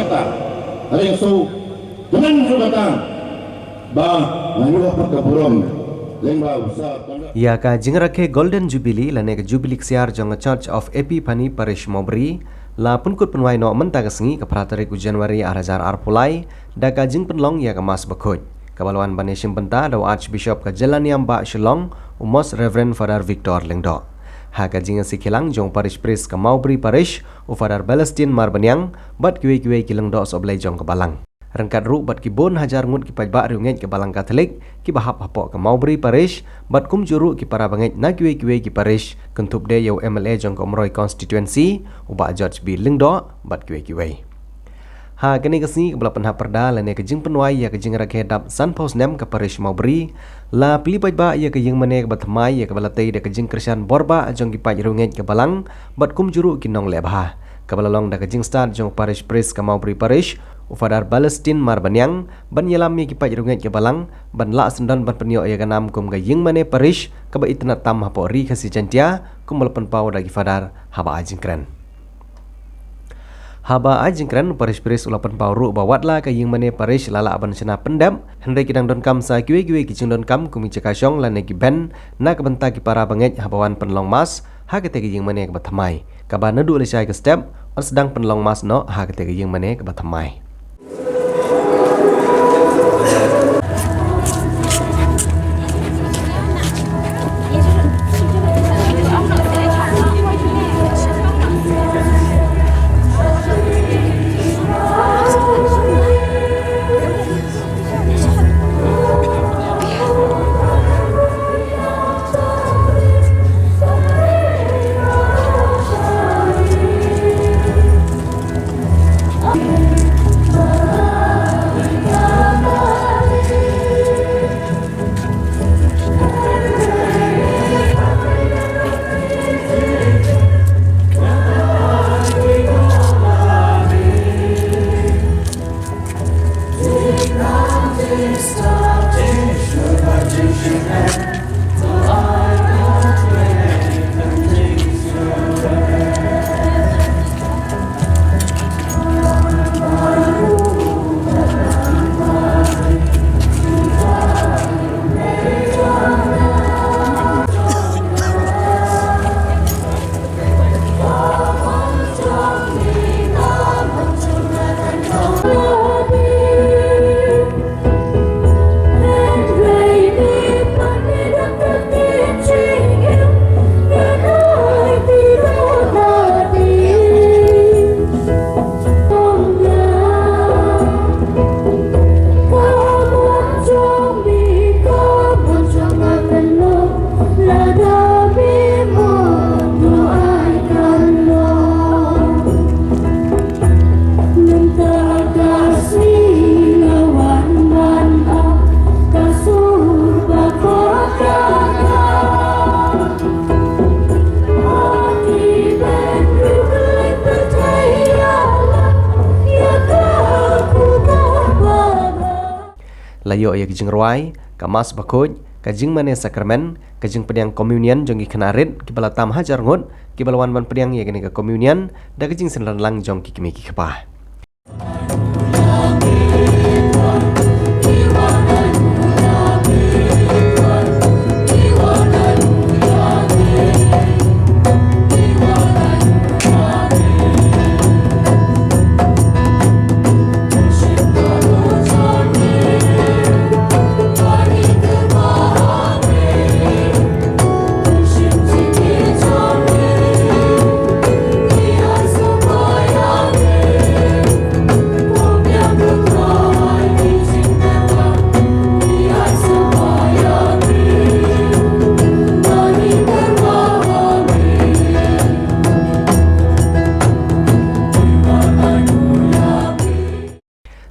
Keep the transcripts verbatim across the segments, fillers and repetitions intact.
Hynrei nga sngewkmen ruh kata ba ngan ïoh pat ka burom lyngba u Sir Conrad. Ïa ka jingrakhe Golden Jubilee lane ka Jubilee Ksiar jong ka Church of Epiphany Parish Mawbri la pynkut pynwai noh mynta ka sngi ka phra tarik u January ar hajar arphew lai da ka jingpynlong ïa ka Mass Bakhuid, kaba la wan ban ïashim bynta da u Archbishop ka jylla niam bah Shillong, u Most Reverend Father Victor Lyngdoh. Ha ka jingïasikhilang jong u Parish Priest ka Mawbri Parish, u Father Balestine Marbaniang, bad kiwei kiwei ki lyngdoh sohblei jong ka balang, ryngkat ruh bad ki bun hajar ngut ki paidbah riewngeit ka balang Katholik kiba hap hapoh ka Mawbri Parish, bad kumjuh ruh ki para bangeit na kiwei kiwei ki parish, kynthup de ïa u M L A jong ka Umroi Constituency, u bah George B Lyngdoh, bad kiwei kiwei. Ha kane ka sngi kaba la pynhap pyrda lane ka jingpynwai ïa ka jingrakhe dap sanphew snem ka Parish Mawbri, la plie paidbah ïa ka ïingmane kaba thymmai ïa kaba la tei da ka jingkyrshan borbah jong ki paid riewngeit ka balang, bad kumjuh ruh ki nongleh bha, kaba la long da ka jingstad jong u Parish Priest ka Mawbri Parish, u Father Balestine Marbaniang, ban ïalam ïa ki paid riewngeit ka balang ban lah syndon ban pynïoh ïa ka nam kum ka ïingmane parish kaba itynnad tam hapoh Ri Khasi Jaiñtia, kumba la pynpaw da ki Father haba ai jingkren. Haba ai jingkren, u Parish Priest u la pynpaw ruh ba watla ka ïingmane parish la lah ban shna pyndep, hynrei ki dang donkam sa kiwei kiwei ki jingdonkam kum ki jaka shong lane ki band na ka bynta ki para bangeit haba wan pynlong Mass ha kata ka ïingmane kaba thymmai, kaba naduh lashai ka step yn sdang pynlong Mass noh ha kata ka ïingmane kaba thymmai. La ïoh ïa ka jingrwai, ka Mass Bakhuid, ka jingmane Sakramen, ka jingpdiang Communion jong ki khynnah rit kiba la tam hajar ngut, kiba la wan ban pdiang ïa kane ka Communion da ka jingsynran lang jong ki kmie ki kpa.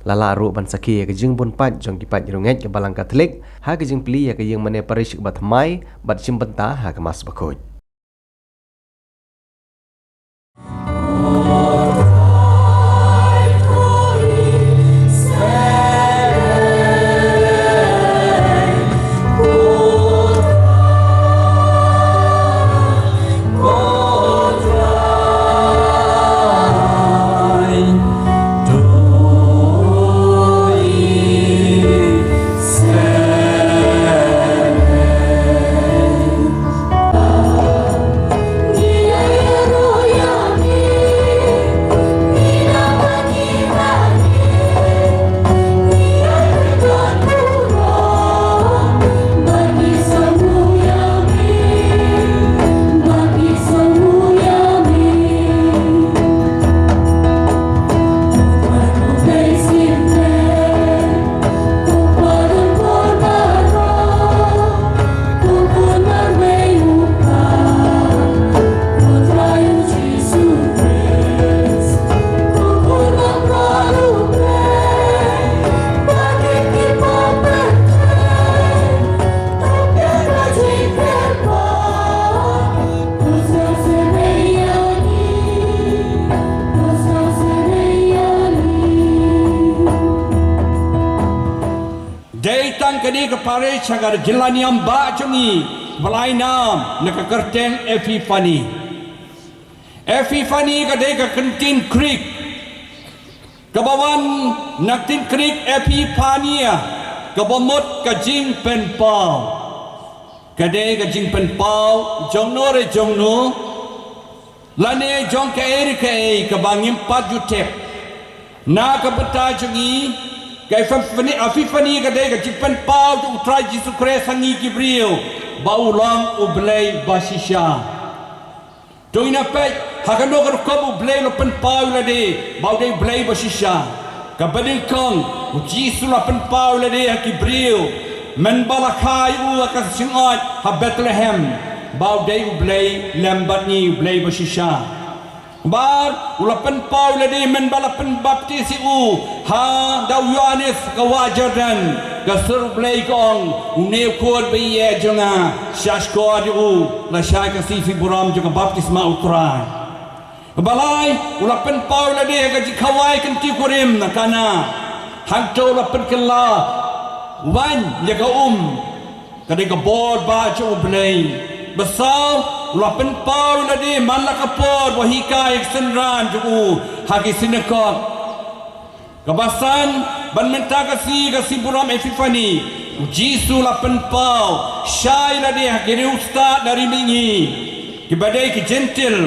La lah ruh ban sakhi ïa ka jingbun paid jong ki paid riewngeit ka Balang Katholik ha ka jingplie ïa ka ïingmane parish kaba thymmai bad shim bynta ha ka Mass Bakhuid. Kane ka parish ha ka jylla niam ba jong ngi ba la ai nam na ka kyrteng Epiphany. Epiphany ka dei ka kyntien Greek kaba wan na ka ktien Greek epiphania, kaba mut ka jingpynpaw. Ka dei ka jingpynpaw jongno re jongno, lane jong kaei re kaei kaba ngim pat ju tip. Na ka bynta jong ngi, ka Epiphany, Epiphany ka dei ka jingpynpaw jong U Trai Jisu Khrist ha ngi ki briew ba u long U Blei ba shisha. To ngin ïa peit ha kano ka rukom U Blei u la pynpaw ïa lade ba u dei U Blei ba shisha. Kaba nyngkong, U Jisu u la pynpaw ïa lade ha ki briew mynba la kha ïa u ha ka jingngeit ha Bethlehem ba u dei U Blei lem bad ngi, U Blei ba shisha. Kaba ar, u la pynpaw ïa lade mynba la pynbaptis ïa u ha da u Ïoannis ha ka wah Jordan. Ka sur U Blei ka ong, une u khun ba ïeit jong nga, sngap skhor ïa u. Lashai ka sngi sngi burom jong ka baptisma U Trai. Kaba lai, u la pynpaw ïa lade ha ka jingkhawai kyntiew kurim na Kana. Hangto u la pynkylla waiñ ïa ka um. Ka dei ka bor ba jong U Blei. Kaba saw, u la pynpaw ïa lade man la ka por ba u hikai ïa ki synran jong u ha ki synagog. Kaba san, ban mynta ka sngi, ka sngi burom Epiphany, U Jisu u la pynpaw shai ïa lade ha ki riewstad na ri mihngi, kiba dei ki Jentil,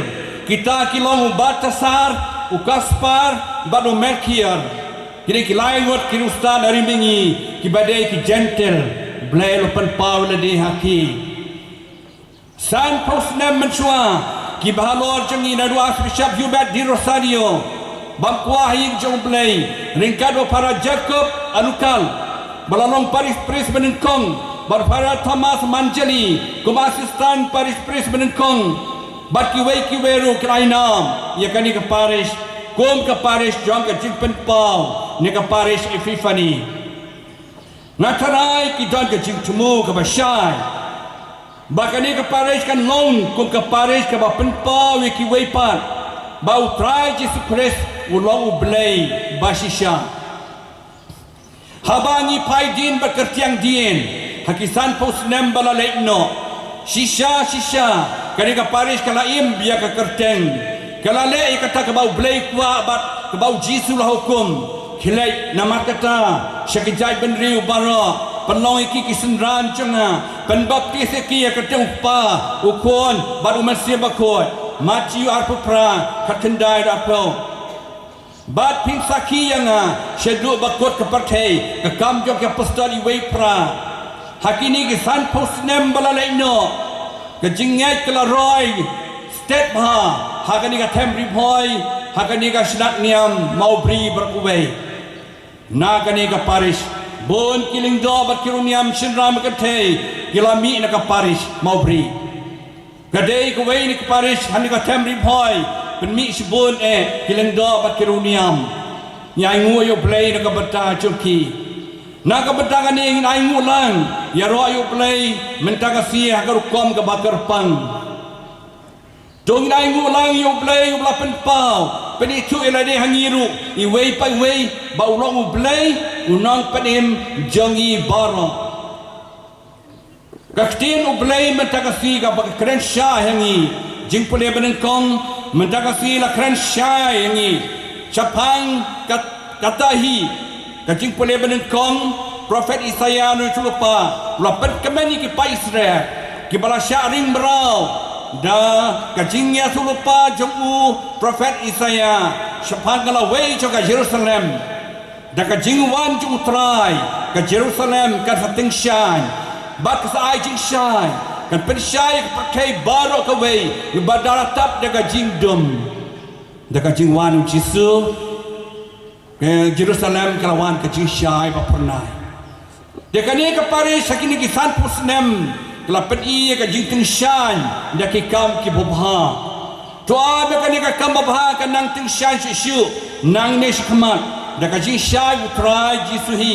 kita ki long u Baltasar, u Kaspar bad u Melkior. Ki dei ki lai ngut ki riewstad na ri mihngi kiba dei ki Jentil. U Blei u la pynpaw ïa lade ha ki. Sanphew snem mynshuwa, kiba halor jong ngi, naduh u Archbishop Hubert de Rosario, bym kwah ha ïing jong U Blei, ryngkat bad u Phadar Jacob Anukal, ba la long parish priest banyngkong, bad u Phadar Thomas Manjali kum assistant parish priest banyngkong, bad kiwei kiwei ruh, ki la ai nam ïa kane ka parish kum ka parish jong ka jingpynpaw ne ka parish Epiphany. Nga tharai ki don ka jingthmu kaba shai ba kane ka parish kan long kum ka parish kaba pynpaw ïa kiwei pat ba U Trai Jisu Khrist u long U Blei ba shisha. Haba ngi phai dien bad kyrtiang dien ha ki sanphew snem ba la leit noh, shisha shisha kane ka parish ka la im ïa ka kyrteng. Ka la leh ïa kata kaba U Blei u kwah bad kaba U Jisu u la hukum. Khie leit namar kata sha ki jaitbynriew baroh, pynlong ïa ki ki synran jong nga, pynbaptis ïa ki ha ka kyrteng U Kpa, U Khun bad U Mynsiem Bakhuid. Mathaios arphew phra, khatkhyndai haduh arphew. Bad phin sakhi ïa nga shaduh ba kut ka pyrthei, ka Kam jong ki Apostol wei phra. Ha kine ki sanphew snem ba la leit noh, ka jingngeit ka la roi stet bha ha kane ka them Ri Bhoi, ha kane ka shnat niam Mawbri baroh kawei. Na kane ka parish, bun ki lyngdoh bad ki riewniam shynrang ba kynthei ki la mih na ka parish Mawbri. Ka dei kawei na ki parish ha kane ka them Ri Bhoi, pynmih shibun eh ki lyngdoh bad ki riewniam. Ngi ainguh ïa U Blei na ka bynta jong ki. Na ka bynta kane ngin ainguh lang ïaroh ïa U Blei mynta ka sngi ha ka rukom kaba kyrpang. To ngin ainguh lang ïa U Blei uba la pynpaw, pynithuh ïa lade ha ngi ruh, iwei pa iwei, ba u long U Blei, U Nongpynim jong ngi baroh. Ka ktien U Blei mynta ka sngi kaba ka kren shai ha ngi. Jingpule banyngkong mynta ka sngi la kren shai ha ngi shaphang kat-, kata hi. Ka jingpule banyngkong, Prophet Isaiah u nongïathuhlypa u la pynkmen ïa ki paid Israel kiba la shah ring mraw da ka jingïathuhlypa jong u Prophet Isaiah shaphang ka lawei jong ka Jerusalem. Da ka jingwan jong U Trai, ka Jerusalem kan sa tyngshaiñ bad ka sa ai jingshai, kan pynshai ïa ka pyrthei baroh kawei, bad da la tap da ka jingdum. Da ka jingwan U Jisu, ka Jerusalem ka la wan ka jingshai ba phyrnai. Da kane ka parish ha kine ki sanphew snem ka la pyni ïa ka jingtyngshaiñ da ki kam kiba bha. To ai ba kane ka kam babha kan nang tyngshaiñ shuh shuh nangne shakhmat da ka jingshai U Trai Jisu hi,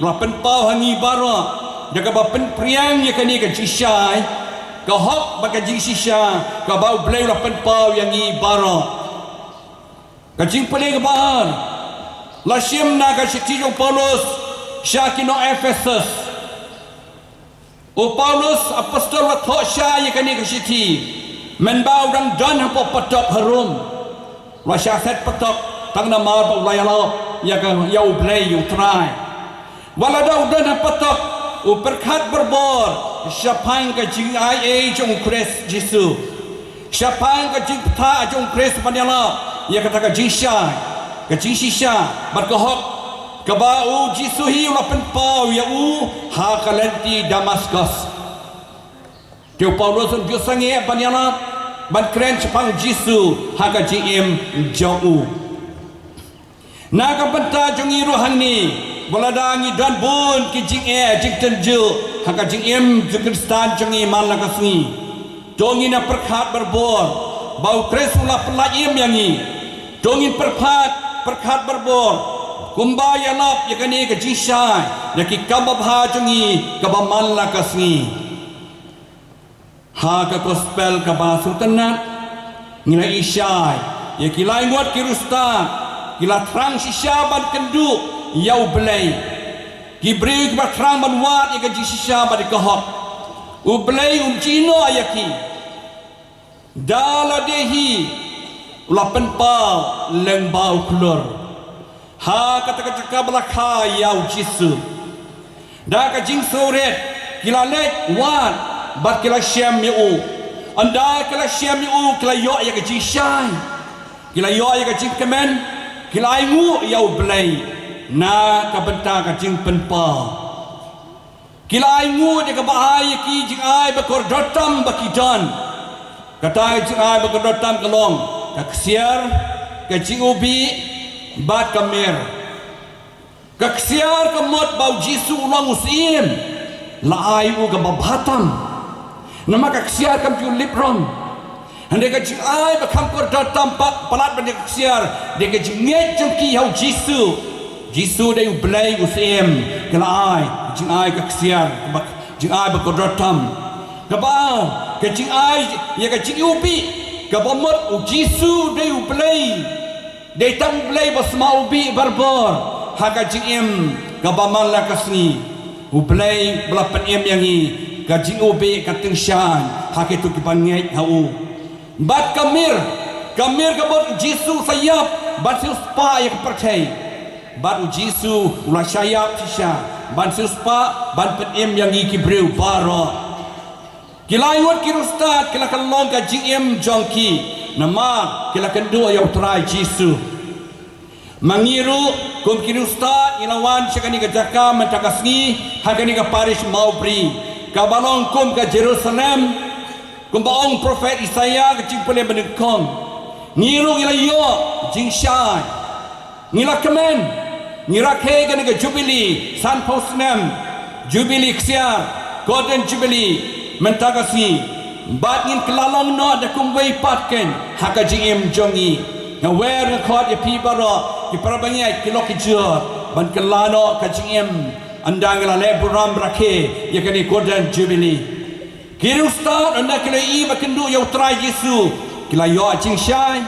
ba la pynpaw ha ngi baroh. Da kaba pynphriang ïa kane ka jingshai, ka hok bad ka jingshisha kaba U Blei u la pynpaw ïa ngi baroh. Ka jingpule kaba ar, la shim na ka shithi jong u Paulus sha ki nong Ephesus. U Paulus apostol u la thoh shai ïa kane ka shithi mynba u dang don hapoh patok ha Rom. U la shah set patok tang namar ba u la ïalap ïa ka, ïa U Blei, ïa U Trai. Wat lada u don ha patok, u pyrkhat barabor shaphang ka jingaiei jong U Khrist Jisu, shaphang ka jingbthah jong U Khrist ban ïalap ïa kata ka jingshai, ka jingshisha bad ka hok kaba U Jisu hi u la pynpaw ïa u ha ka lynti Damaskos. Te u Paulus un ju sangeh ban ïalap, ban kren shaphang U Jisu ha ka jingim jong u. Na ka bynta jong ngi ruh hangne, wat lada ngi don bun ki jingeh jingtynjuh ha ka jingim jong ki Khristan jong ngi man la ka sngi, to ngin ïa pyrkhat barabor ba U Khrist u la pyllait im ïa ngi. To ngin pyrkhat, pyrkhat barabor kumba ïalap ïa kane ka jingshai ïa ki kam babha jong ngi kaba man la ka sngi. Ha ka gospel kaba sngewtynnat ngi la ïohi shai ïa ki laingut ki riewstad ki la thrang shisha ban kynduh ïa U Blei. Ki briew kiba thrang ban wad ïa ka jingshisha bad ïa ka hok, U Blei um ju ïehnoh ïa ki. Da lade hi u la pynpaw lyngba u khlur ha kata ka jaka ba la kha ïa U Jisu. Da ka jingsngewrit ki la leit wad bad ki la shem ïa u. Ynda ki la shem ïa u ki la ïoh ïa ka jingshai, ki la ïoh ïa ka jingkmen, ki la ainguh ïa U Blei na ka bynta ka jingpynpaw. Ki la ainguh ïa kaba ai ïa ki jingai ba kordor tam ba ki don. Kata ka jingai ba kordor tam ka long ka ksiar, ka jingubih bad ka mir. Ka ksiar ka mut ba U Jisu u long u Syiem, la ai u kaba bha tam. Namar ka ksiar kam ju lip rong. Hynrei ka jingai ba kham kordor tam pat palat ban ïa ka ksiar, dei ka jingngeit jong ki ha U Jisu. Jisu dei U Blei u Syiem, ka la ai ka jingai ka ksiar, kaba, jingai ba kordor tam. Kaba, ka jingai ïa ka jingubih, kaba mut U Jisu dei U Blei. Dei tang U Blei ba sma ubih barabor ha ka jingim kaba man la ka sngi. U Blei ba la pynim ïa ngi ka jingubih ka tyngshaiñ ha kito kiba ngeit ha u. Bad ka mir, ka mir ka mut U Jisu u sa ïap ban siewspah ïa ka pyrthei. Bad U Jisu u la shah ïap shisha ban siewspah ban pynim ïa ngi ki briew baroh. Ki laingut ki riewstad ki la kyllon ka jingim jong ki namar ki la kynduh ïa U Trai Jisu. Ma ngi ruh kum ki riewstad ngi la wan sha kane ka jaka mynta ka sngi ha kane ka parish Mawbri kaba long kum ka Jerusalem. Kumba ong prophet Isaiah ka jingpule mynnyngkong, ngi ruh ngi la ïoh jingshai. Ngi la kmen, ngi rakhe kane ka Jubilee sanphew snem, Jubilee ksiar, Golden Jubilee mynta ka sngi. Bad ngin kylla long noh da kumwei pat keiñ ha ka jingim jong ngi. Nga wer nga khot ïa phi baroh ki para bangeit ki lok ki jor ban kylla noh ka jingim ynda ngi la leh burom rakhe ïa kane Golden Jubilee. Ki riewstad ynda ki la ïohi ba kynduh ïa U Trai Jisu ki la ïoh jingshai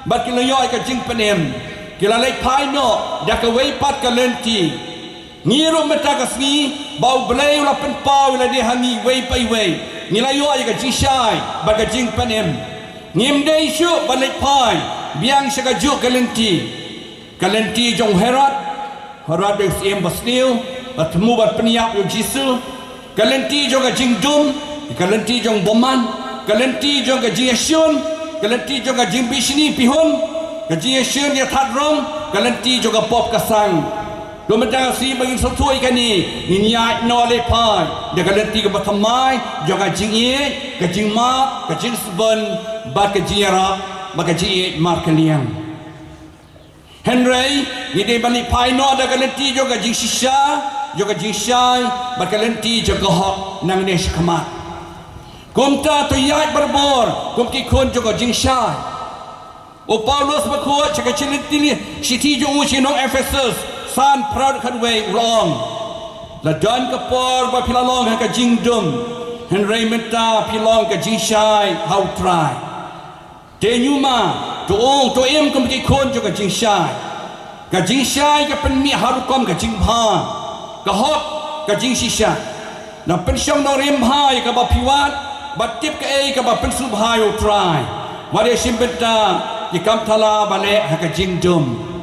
bad ki la ïoh ka jingpynim. Ki la leit phai noh da kawei pat ka lynti. Ngi ruh mynta ka sngi ba U Blei u la pynpaw ïa lade ha ngi iwei pa iwei, ngi la ïoh ïa ka jingshai bad ka jingpynim. Ngim dei shuh ban leit phai biang sha kajuh ka lynti. Ka lynti jong u Herod, Herod dei u syiem basniew, ba thmu ban pynïap ïa U Jisu. Ka lynti jong ka jingdum, ka lynti jong u bymman, ka lynti jong ka jingïashun, ka lynti jong ka jingbishni bihun, ka jingïashun ïa thad rong, ka lynti jong ka pop ka sang. Kumta ka sngi ba ngin sngewthuh ïa kane, ngin ïaid noh leit phai da ka lynti kaba thymmai jong ka jingïeit, ka jingmap, ka jingsbun bad ka jingïarap bad ka jingïeit markylliang. Hynrei ngi dei ban leit phai noh da ka lynti jong ka jingshisha, jong ka jingshai bad ka lynti jong ka hok nangne shakhmat. Kumta to ïaid barabor kum ki khun jong ka jingshai. U Paulus bakhuid sha ka shithi, shithi jong u sha ki nong Ephesus san, phra khatwei u la ong, la don ka por ba phi la long ha ka jingdum, hynrei mynta phi long ka jingshai ha U Trai. Te ñiuma, to ong, to im kum ki khun jong ka jingshai. Ka jingshai ka pynmih ha rukom ka jingbha, ka hok, ka jingshisha. Nang pynshong nongrim bha ïa kaba phi wad, bad tip kaei kaba pynsngewbha ïa U Trai. Wat ïa shim bynta ïa ka kam thala ba leh ha ka jingdum.